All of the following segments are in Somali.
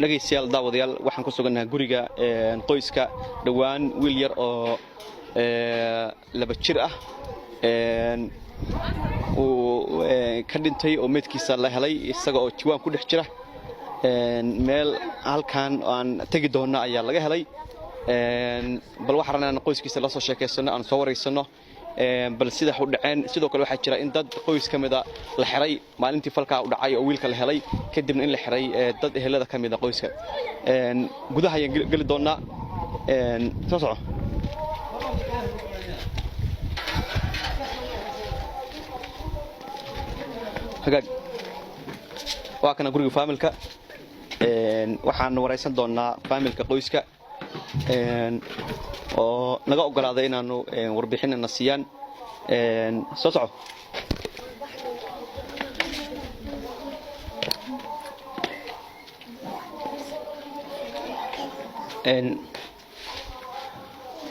Dhegaystayaal, daawadayaal, waxaan ku sugannahay guriga qoyska dhowaan wiil yar oo 2 jir ah uu ka dhintay oo meydkiisa la helay isaga oo jawaan ku dhex jira. Meel halkan aan tegi doonna ayaa laga helay. Bal waxaan rabnaa inaan qoyskiisa la soo sheekaysano, aan soo wareysano bal sida u dhaceen. Sidoo kale waxaa jira in dad qoys ka mida la xiray maalintii falkaa u dhacay oo wiilka la helay kadibna, in la xiray dad ehelada ka mida qoyska. Gudaha ayaan geli doonnaa. Soo soco. Hagaag, waa kana guriga faamilka. Waxaan waraysan doonnaa faamilka qoyska oo naga ogolaaday inaanu warbixinana siiyaan. Soo soco.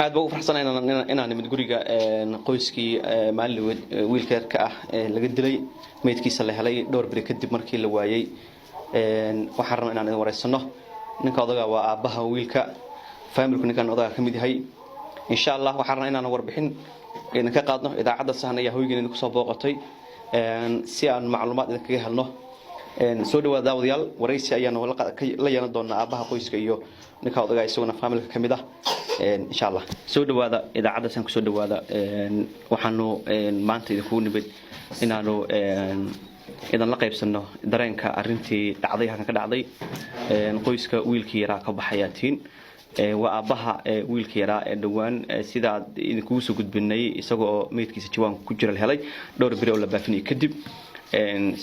Aad baa ugu farxsanahay inaan nimid guriga qoyskii maalin wiilka yarka ah laga dilay, meydkiisa la helay dhowr beri kadib markii la waayey. Waxaan rabnaa inaan idin wareysano. Ninka odaga waa aabbaha wiilka, faamilku ninkan odaga ka mid yahay. Insha Allah waxaan rabnaa inaan warbixin idinka qaadno. Idaacadda Sahan ayaa hoygan idinku soo booqatay si aan macluumaad idinkaga helno. Soo dhawaada daawadayaal, waraysi ayaanu la yeelan doonaa aabbaha qoyska iyo ninka odaga isaguna faamilka ka mid ah, insha Allah. Soo dhawaada idaacadda Sahan, kusoo dhawaada. Waxaanu maanta idinkugu nimid inaanu idan la qaybsano dareenka arrintii dhacday halkan ka dhacday. Qoyska wiilkii yaraa ka baxayaa tiin waa aabbaha wiilka yaraa ee dhowaan sidaad idinkugu soo gudbinay isaga oo meydkiisa jawaanka ku jira la helay dhowr beri oo la baafinayay kadib.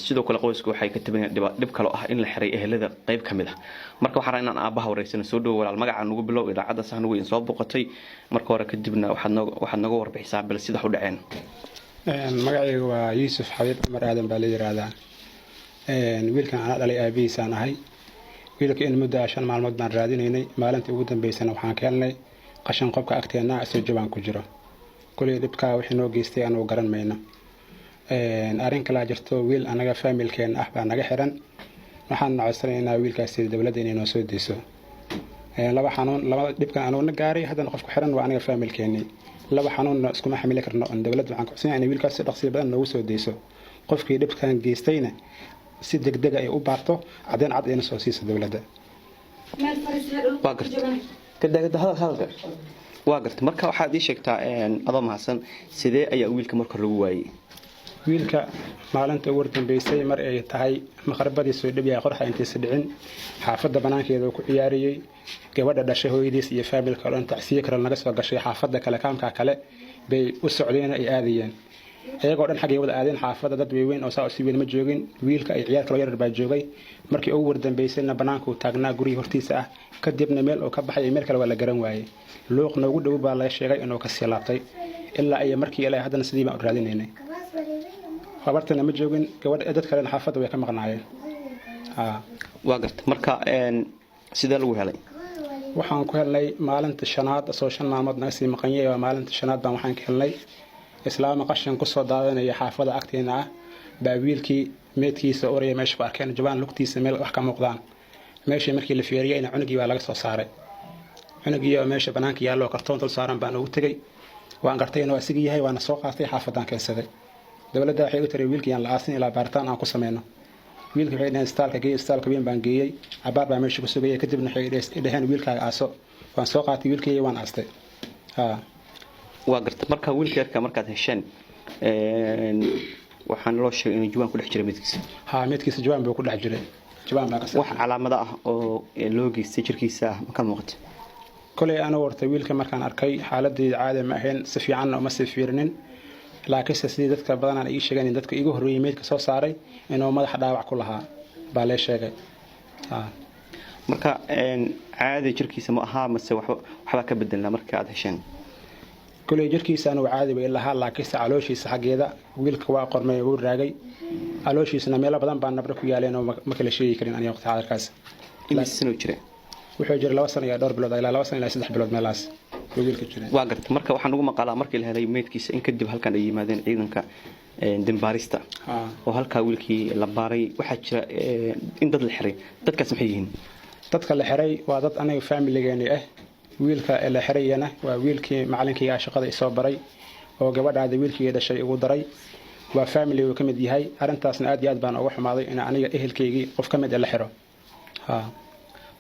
Sidoo kale qoysku waxay ka tabanayaan dhib kale ah in la xiray ehelada qayb ka mid ah. Marka waxaan rabnaa inaan aabbaha wareysano. Soo dhawo walaal, magaca nugu bilow. Idaacadda Sahan ugu idin soo booqatay marka hore, kadibna waxaad nooga warbixisaa bal sida u dhaceen. Magacayga waa Yuusuf Xabiib Cumar Aadan baa la yiraahdaa. Wiilkan anaa dhalay, aabihiisaan ahay. Wiilka in muddo ah 5 maalmood baan raadinaynay. Maalintii ugu dambeysana waxaan ka helnay qashin qobka agteenna isoo jawaan ku jiro. Kuley dhibkaa wixii noo geystay anugu garan mayno. Arrin kalaa jirto, wiil anaga faamilkeena ah baa naga xiran. Waxaan codsanaynaa wiilkaasi dowladda inay noo soo deyso. Laba xanuun, laba dhibkan anuguna gaaray, haddana qofku xiran waa anaga faamilkeenii. Laba xanuunna iskuma xamili karno. Dowladda waxaan codsanaya inay wiilkaas si dhaqsi badan noogu soo deyso, qofkii dhibkan geystayna si degdega ay u baarto, cadeen cad ayna soo siiso dowladda. Waa garta, hadalka waa garta. Marka waxaad ii sheegtaa, adoo mahadsan, sidee ayaa wiilka marka lagu waayey? Wiilka maalinta ugu dambeysay mar ay tahay maqrabadii soo dhib yahay, qorxa intaysa dhicin, xaafadda banaankeeda uu ku ciyaariyey. Gabadha dhashay hooyadiis iyo faamilka oo dhan tacsiye kale naga soo gashay xaafadda kale, kaamka kale bay u socdeen, ay aadayeen. Iyagoo dhan xaggay wada aadeen. Xaafadda dad weyn oo saa usii weyn ma joogin, wiilka ay ciyaar kaloo yaryar baa joogay. Markii ugu wardambeysayna banaanka uu taagnaa gurigii hortiisa ah. Kadibna meel uu ka baxay iyo meel kale waa la garan waayey. Luuq noogu dhow baa laga sheegay inuu kasii laabtay. Ilaa iyo markii ilaa haddana sidii baan u raadinaynay. Habartana ma joogin, gabadh dad kalena xaafadda way ka maqnaayeen. Waa garta. Marka sidee lagu helay? Waxaan ku helnay maalinta shanaad, soo 5 maalmood naga sii maqanyay. Waa maalinta shanaad baan waxaan ka helnay islaama qashin kusoo daadanaya xaafada agteena ah baa wiilkii meedkiisa uraya meesha ku arkeen, jawaan lugtiisa meel wax ka muuqdaan. Meeshii markii la fiiriyeyna cunugii baa laga soo saaray. Cunugii oo meesha banaanka yaallo, kartoon dul saaran baan ugu tegey. Waan gartay inuu asigii yahay, waana soo qaatay, xaafadaan keensaday. Dowladda waxay u tiri wiilkii aan la aasin ilaa baaritaan aan ku sameyno. Wiilka waxay dhaheen istaalka geey. Istaalka weyn baan geeyey. Cabaar baa meesha ku sugayay, kadibna waxay dhaheen wiilkaaga aaso. Waan soo qaatay wiilkayga, waan aastay. Waa garta. Marka wiilka yarka markaad hesheen, waxaan loo sheegay inuu jawaan ku dhex jiray meydkiisa. Ha, meydkiisa jawaan buu ku dhex jiray, jawaan baa ka Wax calaamado ah oo loo geystay jirkiisa ah ma ka muuqata? Koley anu wartay wiilka markaan arkay xaaladeyda caadi ma ahayn, si fiicanna uma sii fiirinin, laakiinse sidii dadka badanaan ii sheegeen, dadka iigu horreeyey meydka soo saaray, inuu madaxa dhaawac ku lahaa baa lee sheegay. Marka caadi jirkiisa ma ahaa mase waxbaa ka bedelnaa marka aad hesheen? Koley jirkiisa anugu caadi bay lahaa, laakiinse calooshiisa xaggeeda wiilka waa qormay, wuu raagay. Calooshiisana meelo badan baa nabro ku yaaleen oo ma kala sheegi karin aniga waqti xaadirkaas. Imise sano jira? Wuxuu jiray 2 sano iyo dhowr bilood, ilaa 2 sano ilaa 3 bilood meelahaas buu wiilka jiray. Waa garta. Marka waxaan ugu maqalaa markii la helay meydkiisa in kadib halkan ay yimaadeen ciidanka Dembaarista oo halkaa wiilkii la baaray, waxaa jira in dad la xiray. Dadkaas maxay yihiin? Dadka la xiray waa dad aniga faamiligeenni ah. Wiilka la xirayana waa wiilkii macalinkayga shaqada isoo baray oo gabadhaada wiilkii dhashay ugu daray. Waa family uu ka mid yahay. Arrintaasna aad iyo aad baan uga xumaaday in aniga ehelkaygii qof ka mid la xiro.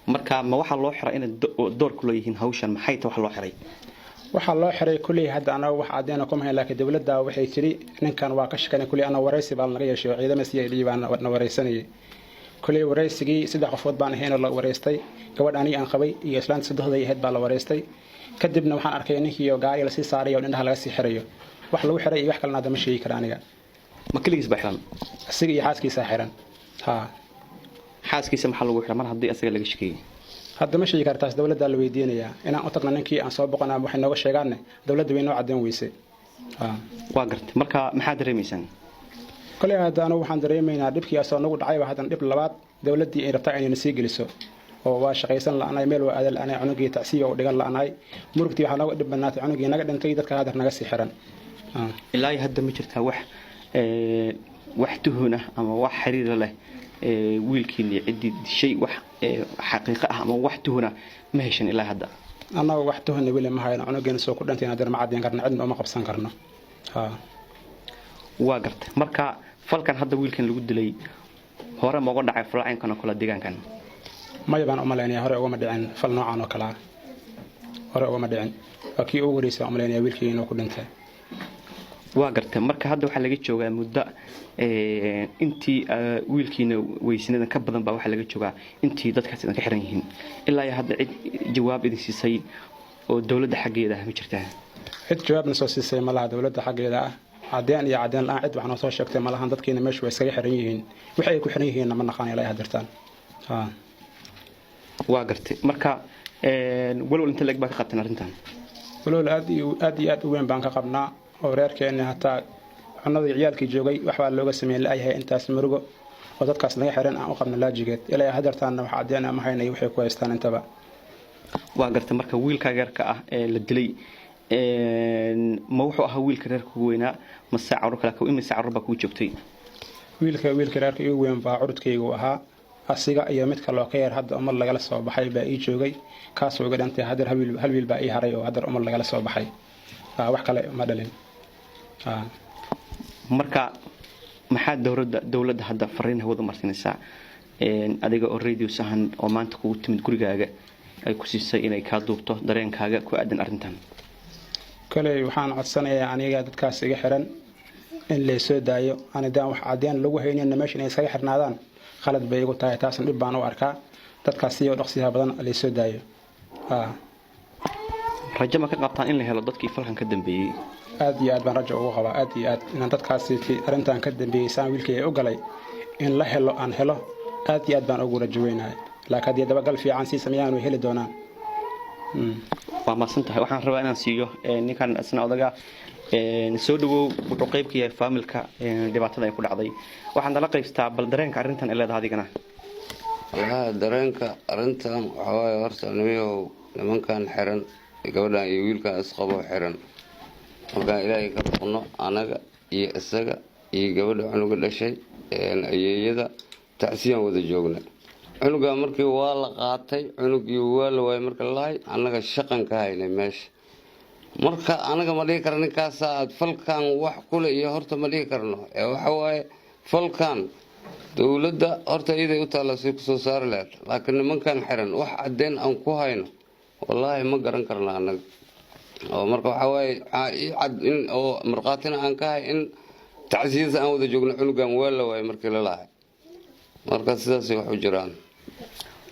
Marka ma waxaa loo xiray inay door ku leeyihiin hawshan? Maxay ta wax loo xiray? Waxaa loo xiray kulley hadda anaga wax caddeena kuma hayn, laakiin dowladda waxay tiri ninkan waa ka shakanay. Kulley ana waraysi baa naga yeeshay oo ciidama CID baa na waraysanayay. Kulley waraysigii 3 qofood baan ahayn oo la waraystay. Gabadh aniga aan qabay iyo islaanta saddexday ahayd baa la waraystay. Kadibna waxaan arkay ninkii oo gaari lasii saarayo oo indhaha laga sii xirayo. Wax lagu xiray iyo wax kalena hadda ma sheegi kara aniga. Ma keligiis baa xiran? Isaga iyo xaaskiisaa xiran, ha. Xaaskiisa maxaa lagu xiray mar haddii asaga laga shakeeyey? Hadda ma sheegi kara taas, dowladdaa la weydiinayaa. Inaan u tagna ninkii aan soo boqona waxay nooga sheegaanne dowladda way noo caddeyn weyse. Waa gartay. Marka maxaa dareemaysaan? Koley hadda anugu waxaan dareemaynaa dhibkii asoo nagu dhacayba haddana dhib labaad dowladdii ay rabtaa inayna sii geliso, oo waa shaqaysan la'nahay, meel waa aadan la'nahay, cunugii tacsiiba u dhigan la'nahay. Murugtii waxaa nooga dhib badnaatay cunugii naga dhintay, dadka hadar naga sii xiran. Ilaa iyo hadda ma jirtaa wax tuhun ah ama wax xiriira leh wiilkiini ciddii dishay? Wax xaqiiqo ah ama wax tuhuna ma heshan ilaa hadda? Annaga wax tuhuna weli ma hayno. Cunugeena soo ku dhintayna haddana ma caddeyn karno, cidna uma qabsan karno. Waa gartay. Marka falkan hadda wiilkan lagu dilay hore ma uga dhacay falcaynkan oo kale deegaankan? Maya baan umalaynaya, hore ugama dhicin fal noocan oo kalea, hore ugama dhicin. Waa kii ugu horreysay baan umalaynaya wiilkii inuu ku dhintay. Waa gartay. Marka hadda waxaa laga joogaa muddo intii wiilkiina weysinadan ka badan baa waxaa laga joogaa intii dadkaas idinka xiran yihiin. Ilaa iyo hadda cid jawaab idin siisay oo dowladda xaggeeda ah ma jirtaa? Cid jawaabna soo siisay malaha dowladda xaggeeda ah. Cadeen iyo cadeen la-aan cid wax noo soo sheegtay malahan. Dadkiina meeshu way iskaga xiran yihiin, wixii ay ku xiran yihiinna ma naqaan ilaa hadirtaan. Waa gartay. Marka walwal inta leeg baa ka qabteen arrintan? Walwal aad iyo aad iyo aad u weyn baan ka qabnaa, oo reerkeenni hataa cunadii ciyaalkii joogay waxbaa looga sameyn la-yahay. Intaas murugo oo dadkaas naga xiran aan u qabna laajigeed, ilaa hadartaanna wax cadeen ma hayna waxay ku haystaan intaba. Waa gartay. Marka wiilka reerka ah ee la dilay ma wuxuu ahaa wiilka reerka ugu weynaa mase carruur kale? Imise carruur baa kugu joogtay? Wiilka reerka igu weyn baa curudkaygu ahaa. Asiga iyo mid kaloo ka yar hadda umar lagala soo baxay baa ii joogay, kaasoo iga dhintay. Hadeer hal wiil baa ii haray oo hadeer umar lagala soo baxay. Wax kale ma dhalin. Marka maxaa dowladda hadda fariin hawada marsinaysaa, adiga oo Radio Sahan oo maanta kugu timid gurigaaga ay ku siisay inay kaa duubto dareenkaaga ku aadan arrintan? Koley waxaan codsanayaa aniga dadkaas iga xiran in laysoo daayo. Anidaan wax cadeen lagu haynina meesha inay iskaga xirnaadaan khalad bay igu tahay, taasna dhib baan u arkaa. Dadkaas siyo dhaqsiyaha badan laysoo daayo. Rajo ma ka qabtaan in la helo dadkii falkan ka dambeeyey? Aad iyo aad baan rajo ugu qabaa, aad iyo aad, inaan dadkaasi arrintan ka dambeeyey saan wiilkay u galay in la helo, aan helo, aad iyo aad baan ugu rajo weynahay. Laakiin haddii dabagal fiican sii sameeyaan way heli doonaan. Waa mahadsan tahay. Waxaan rabaa inaan siiyo ninkan isna odaga. Soo dhawow. Wuxuu qayb ka yahay faamilka dhibaatada ay ku dhacday. Waxaad nala qaybsataa bal dareenka arrintan ay leedahay adigana. Walahi dareenka arrintan waxaa waaye, horta nimiyow, nimankan xiran, gabadhan iyo wiilkan isqabo xiran, markaan Ilaahay ka baqno anaga iyo isaga iyo gabadha cunuga dhashay ayeeyada tacsiyaan wada joogna. Cunuga markii waa la qaatay, cunugii waa la waayay. Marka lahay annaga shaqan ka haynay meesha. Marka anaga ma dhihi karno ninkaasa aad falkan wax kule iyo horta ma dhihi karno. Ee waxa waaye, falkan dowladda horta iyaday u taalla say kusoo saari lahayd, laakiin nimankan xiran wax cadeen aan ku hayno wallaahi ma garan karno annaga. Oo marka waxaa waaye, waxaa ii cad in oo markhaatina aan ka hay in tacsiyada aan wada joogno cunugan waa la waayay markii la lahay. Marka sidaasay wax u jiraan.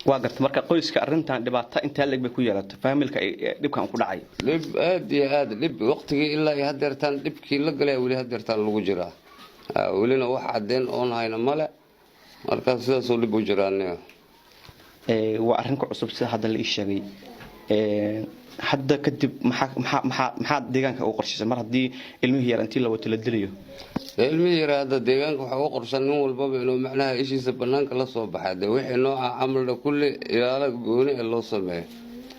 Waa garta. Marka qoyska arrintan dhibaato intaa leeg bay ku yeelato faamilka dhibkan ku dhacay? Dhib aad iyo aad, dhib waqtigii ilaa iyo hadeertaan dhibkii la galaya weli hadeertaan lagu jiraa. Welina wax cadeen oon hayno male. Marka sidaasuu dhib u jiraan. Waa arrin ku cusub sida hadda la ii sheegay. Hadda kadib maxaa deegaanka ugu qorshaysan mar haddii ilmihii yar intii la wato la dilayo? Ilmihii yara hadda deegaanka waxaa ugu qorsan nin walbaba inuu macnaha ishiisa banaanka la soo baxay. Dee wixii nooca camalna kulli ilaalo gooni ee loo sameeyo,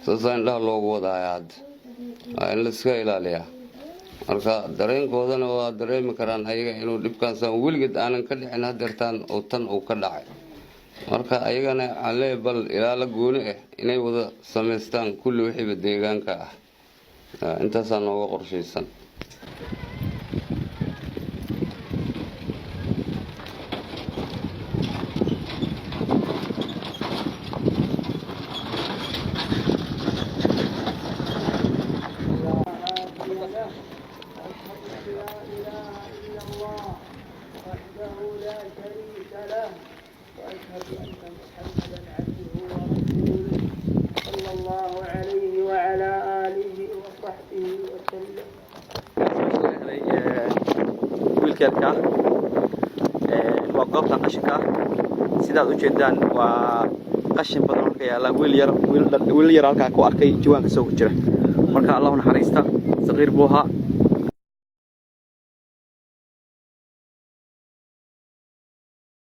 saasaa indhaha loogu wadaaya. Hadda waa in la iska ilaaliyaa. Marka dareenkoodana waa dareemi karaan ayaga inuu dhibkaasaan weligeed aanan ka dhicin, hadeertaan oo tan uu ka dhacay. Marka ayagana waxaan leeyahay bal ilaalo gooni ah inay wada samaystaan kulli wixiiba deegaanka ah. Intaasaa nooga qorshaysan. إلا الله وحده لا شريك له، وأشهد أن محمدا عبده ورسوله، صلى الله عليه وعلى آله وصحبه وسلم. Wiilka yarka waa goobtan qashinka ah. Sidaad ujeedaan, waa qashin badan halka yaala. Wiil yar, wiil yar halkaa ku arkay jawaanka soo jira. Marka Allahu naxariista, saqiir buu ahaa.